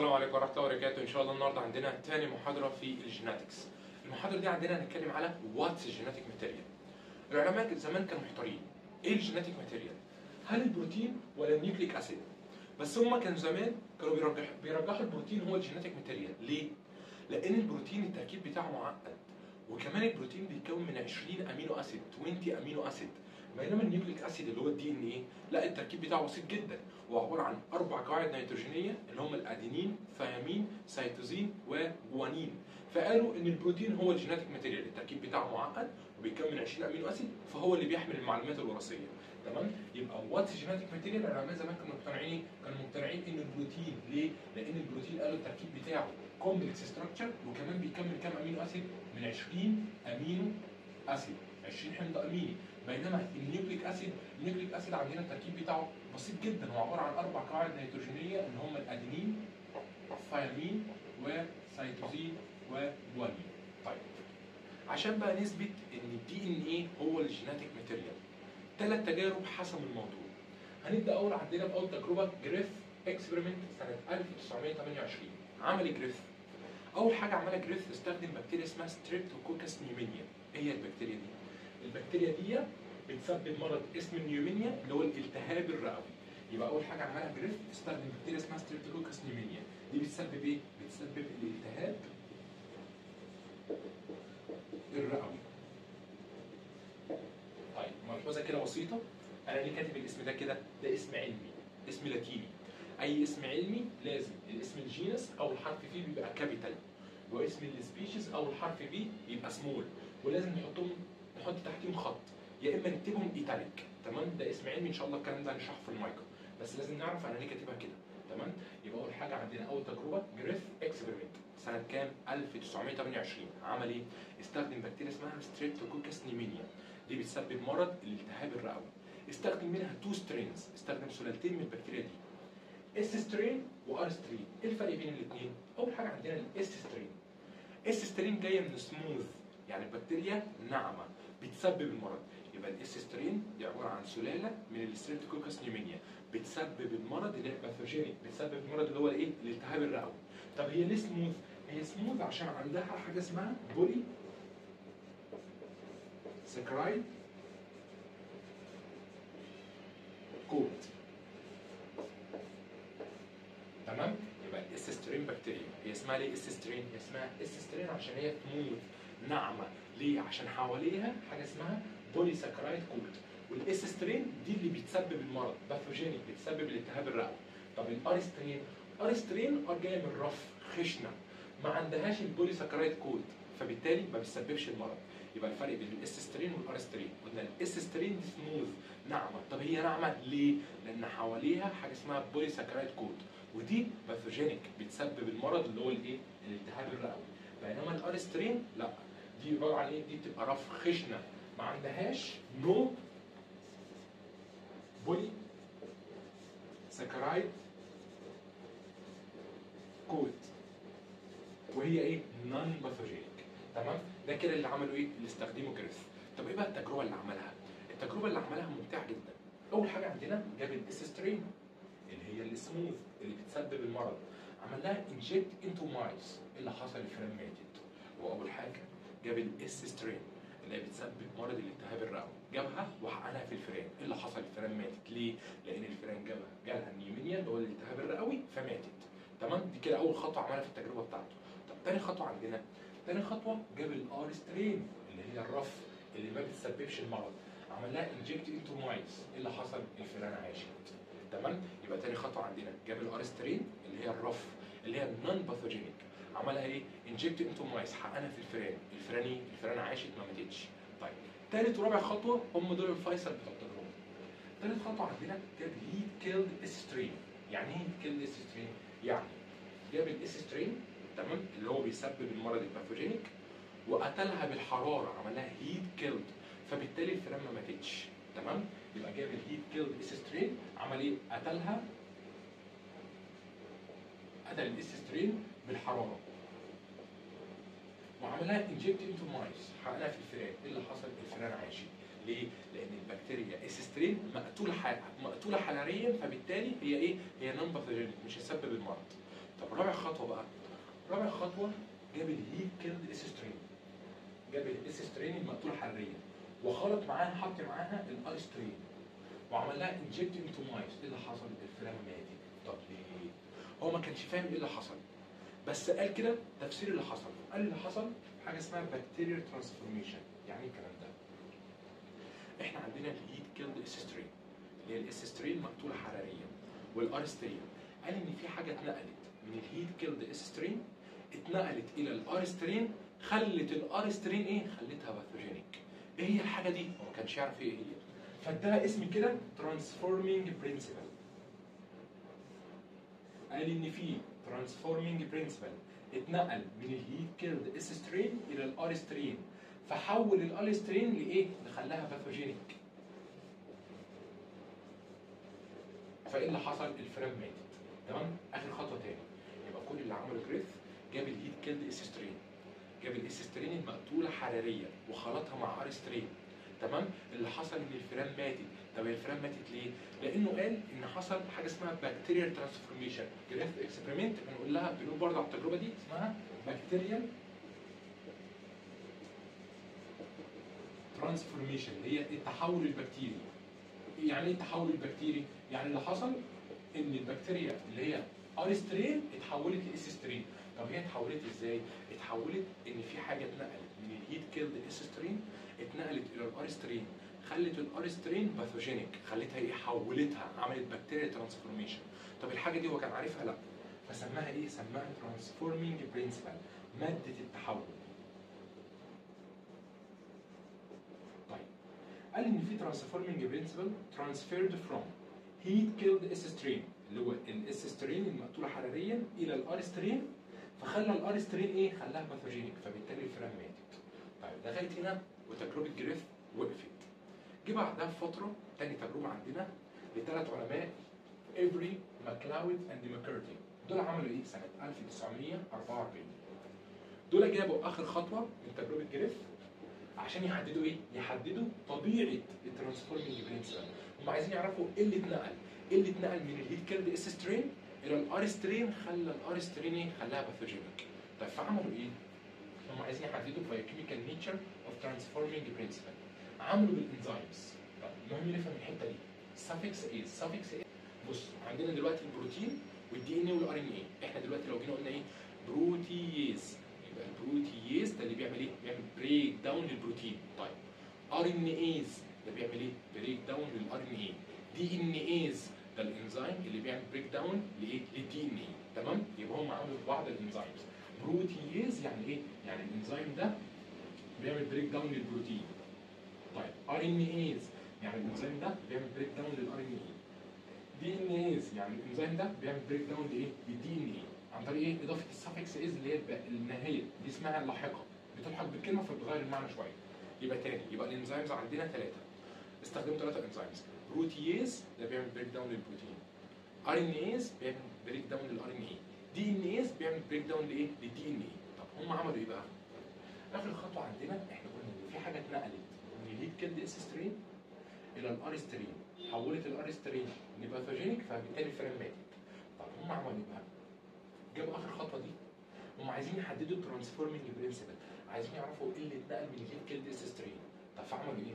السلام عليكم ورحمة الله وبركاته. ان شاء الله النهارده عندنا تاني محاضرة في ال genetics. المحاضرة دي عندنا هنتكلم على what's genetic material. العلماء زمان كانوا محتارين ايه ال genetic material، هل البروتين ولا ال nucleic acid؟ بس هم كانوا زمان كانوا بيرجحوا البروتين هو ال genetic material. ليه؟ لان البروتين التركيب بتاعه معقد، وكمان البروتين بيتكون من 20 amino acid، 20 amino acid، بينما ال nucleic acid اللي هو ال DNA لا، التركيب بتاعه بسيط جدا، هو عبارة عن 4 قواعد نيتروجينيه اللي هم الادينين، ثيامين، cytosine، وجوانين. فقالوا ان البروتين هو ال genetic material، التركيب بتاعه معقد وبيتكون من 20 amino acid، فهو اللي بيحمل المعلومات الوراثية. تمام؟ يبقى what's genetic material. العلماء زمان كانوا مقتنعين كانوا مقتنعين ان البروتين، ليه؟ لان البروتين قالوا التركيب بتاعه complex structure، وكمان بيكمل كام amino acid؟ من 20 amino acid، 20 حمض اميني. بينما ال nucleic acid، ال nucleic acid عندنا التركيب بتاعه بسيط جدا، هو عبارة عن 4 قواعد نيتروجينيه اللي هم الادينين، ثيامين، وسيتوزين، وجوانين. طيب عشان بقى نثبت ان ال DNA هو ال genetic material، 3 تجارب حسموا الموضوع. هنبدا اول عندنا باول تجربه، Griffith experiment سنة 1928. عمل جريف اول حاجة عملها جريف، استخدم بكتيريا اسمها Streptococcus pneumoniae. ايه هي البكتيريا دي؟ البكتيريا دي بتسبب مرض اسمه ال pneumonia اللي هو الالتهاب الرئوي. يبقى اول حاجة عملها جريف استخدم بكتيريا اسمها Streptococcus pneumoniae، دي بتسبب ايه؟ بتسبب الالتهاب الرئوي. طيب ملحوظة كده بسيطة، انا ليه كاتب الاسم ده كده؟ ده اسم علمي، اسم لاتيني. اي اسم علمي لازم الاسم ال genus او الحرف فيه بيبقى capital، واسم ال species او الحرف فيه بيبقى small، ولازم نحط تحتيهم خط، يا اما نكتبهم italic. تمام؟ ده اسم علمي، ان شاء الله الكلام ده هنشرحه في المايكرو، بس لازم نعرف انا ليه كاتبها كده. تمام؟ يبقى اول حاجة عندنا اول تجربه Griffith experiment سنة كام؟ 1928. عمل ايه؟ استخدم بكتيريا اسمها Streptococcus pneumoniae، دي بتسبب مرض الالتهاب الرئوي. استخدم منها 2 strains، استخدم سلالتين من البكتيريا دي، S strain و R strain. ايه الفرق بين الاثنين؟ اول حاجة عندنا ال S strain. S strain جاية من smooth، يعني البكتيريا ناعمة بتسبب المرض. يبقى ال S strain دي عبارة عن سلالة من ال Streptococcus pneumoniae بتسبب المرض اللي هي pathogenic، بتسبب المرض اللي هو الايه؟ الالتهاب الرئوي. طب هي ليه سموث؟ هي سموث عشان عندها حاجة اسمها polysaccharide coat. تمام؟ يبقى ال S strain بكتيريا، هي اسمها ليه S strain؟ هي اسمها S strain عشان هي smooth ناعمة. ليه؟ عشان حواليها حاجة اسمها polysaccharide coat، وال S strain دي اللي بتسبب المرض، pathogenic، بتسبب الالتهاب الرئوي. طب ال R strain؟ R strain R جاية من rough، خشنه، ما عندهاش ال polysaccharide coat، فبالتالي ما بتسببش المرض. يبقى الفرق بين ال S strain وال R strain، قلنا ال S strain دي smooth ناعمة. طب هي ناعمة ليه؟ لان حواليها حاجة اسمها polysaccharide coat، ودي pathogenic بتسبب المرض اللي هو الايه؟ الالتهاب الرئوي. بينما ال R strain لا، دي عبارة عن ايه؟ دي بتبقى rough خشنه، ما عندهاش no polysaccharide coat، وهي ايه؟ non pathogenic. تمام؟ ده كده اللي عملوا ايه؟ اللي استخدموا جريف. طب ايه بقى التجربة اللي عملها؟ التجربة اللي عملها ممتعة جدا. اول حاجة عندنا جاب ال S strain اللي هي السموث اللي بتسبب المرض، عمل لها inject into mice. ايه اللي حصل؟ الفئران ماتت. واول حاجة جاب ال S strain اللي هي بتسبب مرض الالتهاب الرئوي، جابها وحقنها في الفئران. ايه اللي حصل؟ الفئران ماتت. ليه؟ لان الفئران جالها ال pneumonia اللي هو الالتهاب الرئوي فماتت. تمام؟ دي كده اول خطوة عملها في التجربة بتاعته. طب تاني خطوة عندنا، تاني خطوة جاب ال R strain اللي هي ال rough اللي ما بتسببش المرض، عمل لها inject into mice. ايه اللي حصل؟ الفئران عاشت. تمام؟ يبقى تاني خطوة عندنا جاب ال R strain اللي هي ال rough اللي هي ال non pathogenic، عملها ايه؟ inject into mice، حقنها في الفئران، الفئران ايه؟ الفئران عاشت ما ماتتش. طيب تالت ورابع خطوة هم دول الفيصل بتاع التجربة. تالت خطوة عندنا جاب heat killed S strain. يعني ايه heat killed S strain؟ يعني جاب ال S strain، تمام، اللي هو بيسبب المرض ال pathogenic، وقتلها بالحرارة، عمل لها heat killed، فبالتالي الفئران ما ماتتش. تمام؟ يبقى جاب ال heat killed S strain، عمل ايه؟ قتلها، قتل ال S strain بالحرارة، وعملها inject into mice، حقنها في الفئران. ايه اللي حصل؟ الفئران عاشت. ليه؟ لان البكتيريا S strain مقتوله حراريا، فبالتالي هي ايه؟ هي non pathogenic، مش هتسبب المرض. طب رابع خطوة خطوة بقى؟ رابع خطوة جاب ال heat killed S strain، جاب ال S strain المقتوله حراريا وخلط معاها، حط معاها ال R strain وعمل لها inject into mice. ايه اللي حصل؟ الفئران ماتت. طب ليه؟ هو ما كانش فاهم ايه اللي حصل، بس قال كده تفسير اللي حصل. قال اللي حصل حاجة اسمها bacterial transformation. يعني ايه الكلام ده؟ احنا عندنا ال heat killed S strain اللي هي ال S strain مقتوله حراريا وال R strain، قال ان في حاجة اتنقلت من ال heat killed S strain اتنقلت الى ال R strain، خلت ال R strain ايه؟ خلتها pathogenic. ايه هي الحاجة دي؟ هو ما كانش يعرف ايه هي، فاداها اسم كده transforming principle. قال ان في transforming principle اتنقل من ال heat killed S strain الى ال R strain، فحول ال R strain لايه؟ لخلاها pathogenic. فايه اللي حصل؟ الفئران ماتت. تمام؟ اخر خطوة تاني، يبقى كل اللي عمله جريث جاب ال heat killed S strain، جاب ال S strain المقتوله حراريا وخلطها مع R strain. تمام؟ اللي حصل ان الفئران ماتت. طب الفئران ماتت ليه؟ لانه قال ان حصل حاجة اسمها bacterial transformation. جريث experiment بنقول لها، بنقول برضه على التجربة دي اسمها bacterial transformation، اللي هي التحول البكتيري. يعني ايه التحول البكتيري؟ يعني اللي حصل ان البكتيريا اللي هي R strain اتحولت ل S strain. طب هي اتحولت ازاي؟ اتحولت ان في حاجة اتنقلت من ال heat killed S strain اتنقلت الى ال R strain، خلت ال R strain pathogenic، خلتها ايه؟ حولتها، عملت bacterial transformation. طب الحاجة دي هو كان عارفها؟ لا. فسماها ايه؟ سماها transforming principle، مادة التحول. طيب قال ان في transforming principle transferred from heat killed S strain اللي هو ال S strain المقتوله حراريا الى ال R strain، فخلى ال R strain ايه؟ خلاها pathogenic، فبالتالي الفئران ماتت. طيب لغاية هنا وتجربه جريث وقفت. جه بعدها بفترة تاني تجربه عندنا لثلاث علماء، ايفري، ماكلاود and ماكارتي. دول عملوا ايه؟ سنة 1944. دول جابوا اخر خطوة من تجربه جريث عشان يحددوا ايه؟ يحددوا طبيعة ال transforming principle. هم عايزين يعرفوا ايه اللي اتنقل؟ ايه اللي اتنقل من ال heat killed S strain الى ال R strain، خلى ال R strain ايه؟ خلاها pathogenic. طيب فعملوا ايه؟ هم عايزين يحددوا biochemical nature of transforming principle. عملوا بال enzymes. طيب المهم نفهم الحتة دي. suffix ايه؟ suffix ايه؟ بص عندنا دلوقتي البروتين وال DNA وال RNA. احنا دلوقتي لو جينا قلنا ايه؟ protease، يبقى ال protease ده اللي بيعمل ايه؟ بيعمل break down للبروتين. طيب RNase ده بيعمل ايه؟ break down لل RNA. DNase ده الانزيم اللي بيعمل break down لايه؟ لل DNA. تمام؟ يبقى هم عملوا بعض ال enzymes. protease يعني ايه؟ يعني الانزيم ده بيعمل break down للبروتين. طيب RNase يعني الانزيم ده بيعمل break down لل RNA. DNase يعني الانزيم ده بيعمل break down لايه؟ لل DNA عن طريق ايه؟ اضافه ال suffix ase اللي هي النهاية دي اسمها اللاحقة، بتلحق بالكلمة فبتغير المعنى شوية. يبقى تاني، يبقى ال enzymes عندنا ثلاثة، استخدموا ثلاثة enzymes. protease ده بيعمل break down للبروتين، RNase بيعمل break down لل RNA، DNase بيعمل break down لايه؟ لل DNA. طب هم عملوا ايه بقى؟ اخر خطوة عندنا احنا قلنا ان في حاجة اتنقلت من ال heat killed S strain الى ال R strain، حولت ال R strain ل pathogenic فبالتالي الفئران ماتت. طب هم عملوا ايه بقى؟ جابوا اخر خطوة دي، هم عايزين يحددوا ال transforming principle، عايزين يعرفوا ايه اللي اتنقل من ال heat killed S strain. طب فعملوا ايه؟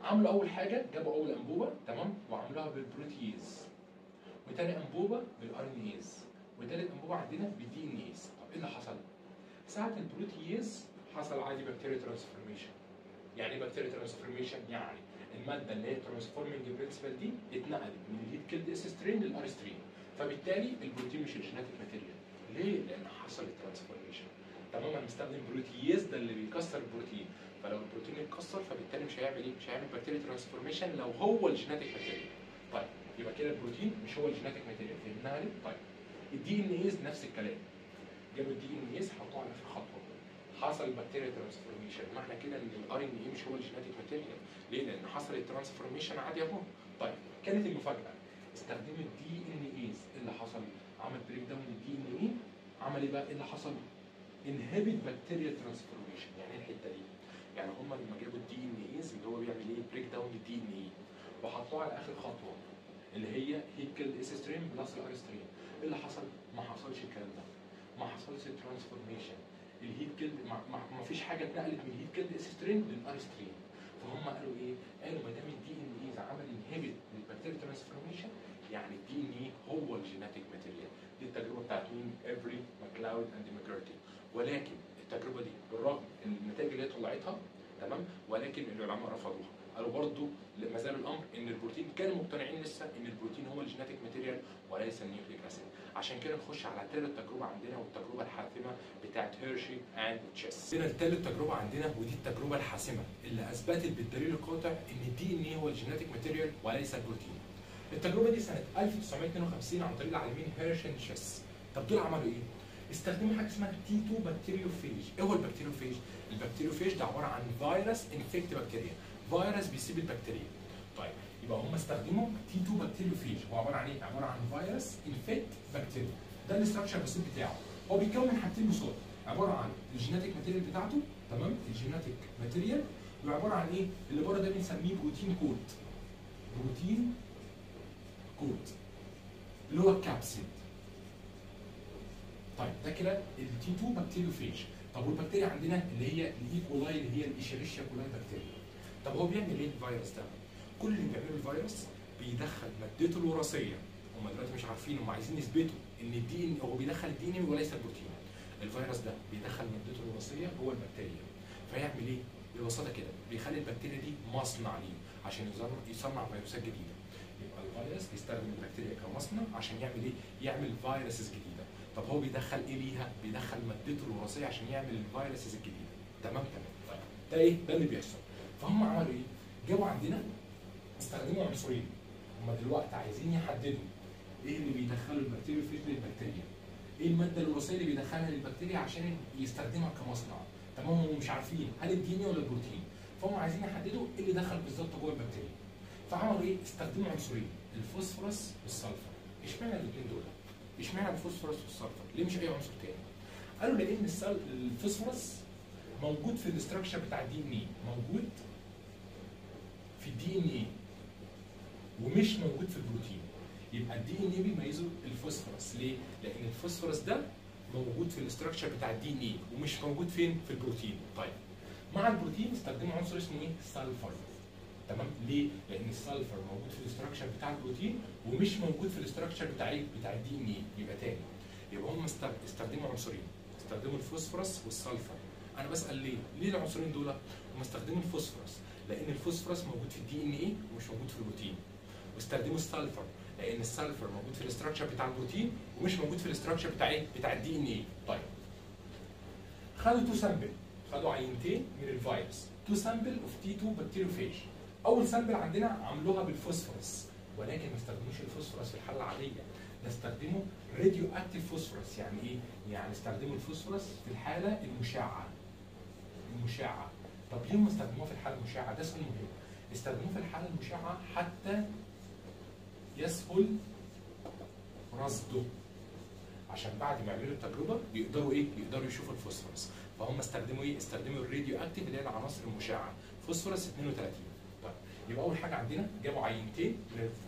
عملوا اول حاجة جابوا اول انبوبة، تمام، وعملوها بال protease، وتاني انبوبة بال RNase، وتالت انبوبة عندنا بال DNase. طب ايه اللي حصل؟ ساعة ال protease حصل عادي bacterial transformation. يعني ايه bacterial transformation؟ يعني المادة اللي هي transforming principle دي اتنقلت من ال heat killed S strain لل R strain، فبالتالي البروتين مش ال genetic material. ليه؟ لان حصل ال transformation. تمام، انا مستخدم protease ده اللي بيكسر البروتين، فلو البروتين اتكسر فبالتالي مش هيعمل ايه؟ مش هيعمل bacterial transformation لو هو ال genetic material. طيب يبقى كده البروتين مش هو ال genetic material، فهمناها ليه؟ طيب ال DNase نفس الكلام، جابوا ال DNase حطوه على اخر خطوة، حصل bacterial transformation. معنى كده ان ال RNA مش هو ال genetic material، ليه؟ لان حصل ال transformation عادي اهو. طيب كانت المفاجاة استخدموا ال DNase، اللي حصل عمل break down لل DNA، عمل ايه بقى؟ ايه اللي حصل؟ inhibit bacterial transformation. يعني ايه الحتة دي؟ يعني هم لما جابوا ال DNase اللي هو بيعمل ايه؟ break down لل DNA، وحطوه على اخر خطوة اللي هي heat killed S strain plus ال R strain، ايه اللي حصل؟ ما حصلش الكلام ده. acid transformation. ال heat killed ما فيش حاجة اتنقلت من ال heat killed S strain لل R strain. فهم قالوا ايه؟ قالوا ما دام ال DNase عمل inhibit لل bacterial transformation، يعني ال DNA هو ال genetic material. دي التجربة بتاعت مين؟ افري، ماكلاود and ماكارتي. ولكن التجربة دي بالرغم من النتائج اللي هي طلعتها، تمام، ولكن العلماء رفضوها، قالوا برضه ما زال الامر ان البروتين، كانوا مقتنعين لسه ان البروتين هو ال genetic material وليس ال nucleic acid. عشان كده نخش على ثالث تجربه عندنا، والتجربة الحاسمة بتاعت هيرشي and تشيس. عندنا ثالث تجربه عندنا، ودي التجربة الحاسمة اللي اثبتت بالدليل القاطع ان ال DNA هو ال genetic material وليس البروتين. التجربة دي سنة 1952 عن طريق العالمين هيرشي and تشيس. طب دول عملوا ايه؟ استخدموا حاجة اسمها T2 bacteriophage. ايه هو ال bacteriophage؟ ال bacteriophage ده عبارة عن فيروس infect بكتيريا، فيروس بيسيب البكتيريا. طيب يبقى هم استخدموا T2 bacteriophage، هو عبارة عن ايه؟ عبارة عن فيروس infect بكتيريا. ده ال structure البسيط بتاعه. هو بيتكون من حاجتين بساط، عبارة عن ال genetic material بتاعته، تمام؟ ال genetic material، وعبارة عن ايه؟ اللي بره ده بنسميه protein coat. protein coat اللي هو ال capsid. طيب ده كده ال T2 bacteriophage. طب والبكتيريا عندنا اللي هي ال E. coli اللي هي ال Escherichia coli بكتيريا. طب هو بيعمل ايه الفيروس ده؟ كل اللي بيعمله الفيروس بيدخل مادته الوراثية. هم دلوقتي مش عارفين، هم عايزين يثبتوا ان ال DNA هو بيدخل ال DNA وليس البروتين. الفيروس ده بيدخل مادته الوراثية جوه البكتيريا. فيعمل ايه؟ ببساطة كده بيخلي البكتيريا دي مصنع ليه عشان يصنع فيروسات جديدة. يبقى الفيروس بيستخدم البكتيريا كمصنع عشان يعمل ايه؟ يعمل viruses جديدة. طب هو بيدخل ايه ليها؟ بيدخل مادته الوراثية عشان يعمل ال viruses الجديدة. تمام تمام. طيب ده ايه؟ ده اللي بيحصل. فهم عملوا ايه؟ جابوا عندنا استخدموا عنصرين. هم دلوقتي عايزين يحددوا ايه اللي بيدخله ال bacteriophage للبكتيريا؟ ايه المادة الوراثية اللي بيدخلها للبكتيريا عشان يستخدمها كمصنع؟ تمام، هم مش عارفين هل ال DNA ولا البروتين، فهم عايزين يحددوا ايه اللي دخل بالظبط جوه البكتيريا. فعملوا ايه؟ استخدموا عنصرين، ال phosphorus وال sulfur. اشمعنى الاثنين دول؟ اشمعنى ال phosphorus وال sulfur؟ ليه مش اي عنصر تاني؟ قالوا لان الفوسفورس موجود في ال structure بتاع ال DNA، موجود في ال DNA ومش موجود في البروتين. يبقى ال DNA بيميزه الفوسفورس، ليه؟ لان الفوسفورس ده موجود في ال structure بتاع ال DNA ومش موجود فين؟ في البروتين. طيب مع البروتين استخدموا عنصر اسمه ايه؟ sulfur. تمام؟ ليه؟ لان ال sulfur موجود في ال structure بتاع البروتين ومش موجود في ال structure بتاع ايه؟ بتاع ال DNA. يبقى تاني، يبقى هم استخدموا عنصرين، استخدموا ال phosphorus وال sulfur. انا بسال ليه؟ ليه العنصرين دول؟ هم استخدموا الفوسفورس لان الفوسفورس موجود في ال DNA ومش موجود في البروتين، واستخدموا ال sulfur لان ال sulfur موجود في ال structure بتاع البروتين ومش موجود في ال structure بتاع ايه؟ بتاع ال DNA. طيب خدوا two sample، خدوا عينتين من الفيروس، two sample of T2 bacteriophage. اول sample عندنا عملوها بالفوسفورس، ولكن ما استخدموش الفوسفورس في الحالة العادية، ده استخدموا radioactive phosphorus. يعني ايه؟ يعني استخدموا الفوسفورس في الحالة المشعه. المشعه. طب ليه هم استخدموها في الحالة المشعه؟ ده سؤال مهم. استخدموه في الحالة المشعه حتى يسهل رصده، عشان بعد ما يعملوا التجربة يقدروا ايه؟ يقدروا يشوفوا الفوسفورس. فهم استخدموا ايه؟ استخدموا ال radioactive اللي هي العناصر المشعه، فوسفورس 32. طيب يبقى اول حاجة عندنا جابوا عينتين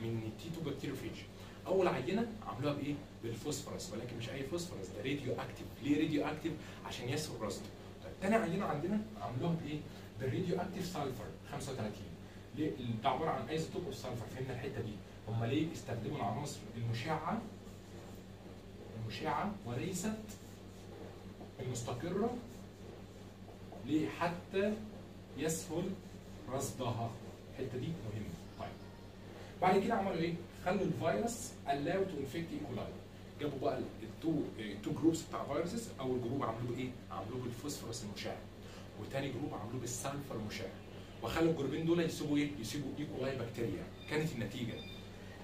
من ال T2 bacteriophage. اول عينه عملوها بايه؟ بالفوسفورس، ولكن مش اي فوسفورس، ده radioactive. ليه radioactive؟ عشان يسهل رصده. طيب تاني عينه عندنا عملوها بايه؟ بال radioactive sulfur 35. ليه؟ ده عبارة عن isotope of sulfur. فهمنا الحتة دي. هم ليه استخدموا العناصر المشعه وليست المستقره؟ ليه؟ حتى يسهل رصدها. الحتة دي مهمة. طيب بعد كده عملوا ايه؟ خلوا الفيروس allow to infect E. coli. جابوا بقى ال two groups بتاع viruses. اول group عملوه بايه؟ عملوه بالفوسفورس المشع، وتاني group عملوه بال sulfur المشع، وخلوا ال group ين دول يسيبوا ايه؟ يسيبوا E. coli بكتيريا. كانت النتيجة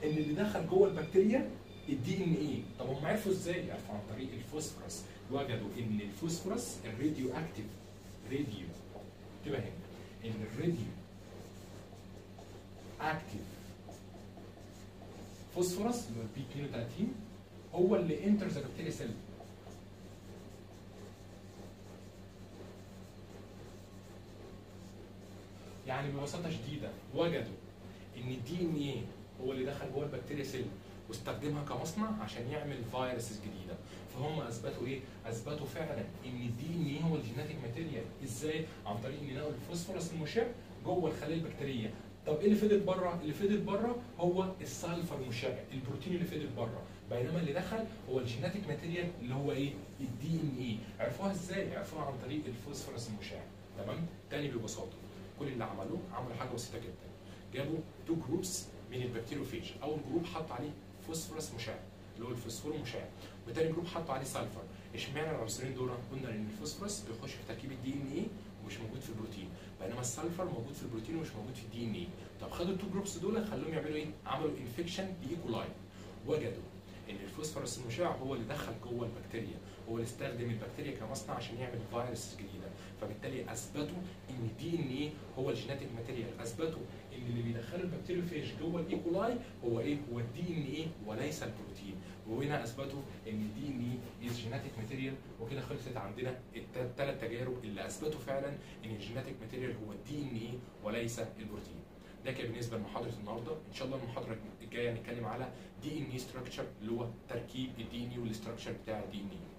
ان اللي دخل جوه البكتيريا ال DNA. طب هم عرفوا ازاي؟ عرفوا عن طريق الفوسفورس. وجدوا ان ال phosphorus ال radioactive، radio تبقى هنا، ان ال radioactive phosphorus اللي هو ال P 32 هو اللي enter the bacteria cell. يعني ببساطة شديدة وجدوا ان ال DNA هو اللي دخل جوه البكتيريا cell واستخدمها كمصنع عشان يعمل viruses جديدة. فهم اثبتوا ايه؟ اثبتوا فعلا ان ال DNA هو ال genetic material. ازاي؟ عن طريق ان لقوا الفوسفورس المشع جوه الخلية البكتيريه. طب ايه اللي فضل بره؟ اللي فضل بره هو ال sulfur المشع، البروتين اللي فضل بره، بينما اللي دخل هو ال genetic material اللي هو ايه؟ ال DNA. عرفوها ازاي؟ عرفوها عن طريق الفوسفورس المشع. تمام؟ تاني ببساطة كل اللي عملوه، عملوا حاجة بسيطة جدا، جابوا two groups من ال bacteriophage، اول group حط عليه فوسفورس مشع اللي هو الفوسفور المشع، وتاني group حطوا عليه sulfur. اشمعنى العنصرين دول؟ قلنا لان الفوسفورس بيخش في تركيب ال DNA ومش موجود في البروتين، بينما ال sulfur موجود في البروتين ومش موجود في ال DNA. طب خدوا ال two groups دول خلوهم يعملوا ايه؟ عملوا infection ب E. coli، وجدوا ان الفوسفورس المشع هو اللي دخل جوه البكتيريا، هو اللي استخدم البكتيريا كمصنع عشان يعمل فيروس جديدة. فبالتالي اثبتوا ان ال DNA هو ال genetic material، اثبتوا ان اللي بيدخله ال bacteriophage جوه ال E. coli هو ايه؟ هو ال DNA وليس البروتين. وهنا اثبتوا ان ال DNA is genetic material. وكده خلصت عندنا الثلاث تجارب اللي اثبتوا فعلا ان ال genetic material هو ال DNA وليس البروتين. ده كان بالنسبة لمحاضره النهارده. ان شاء الله المحاضرة الجاية هنتكلم على DNA structure اللي هو تركيب ال DNA وال structure بتاع ال DNA.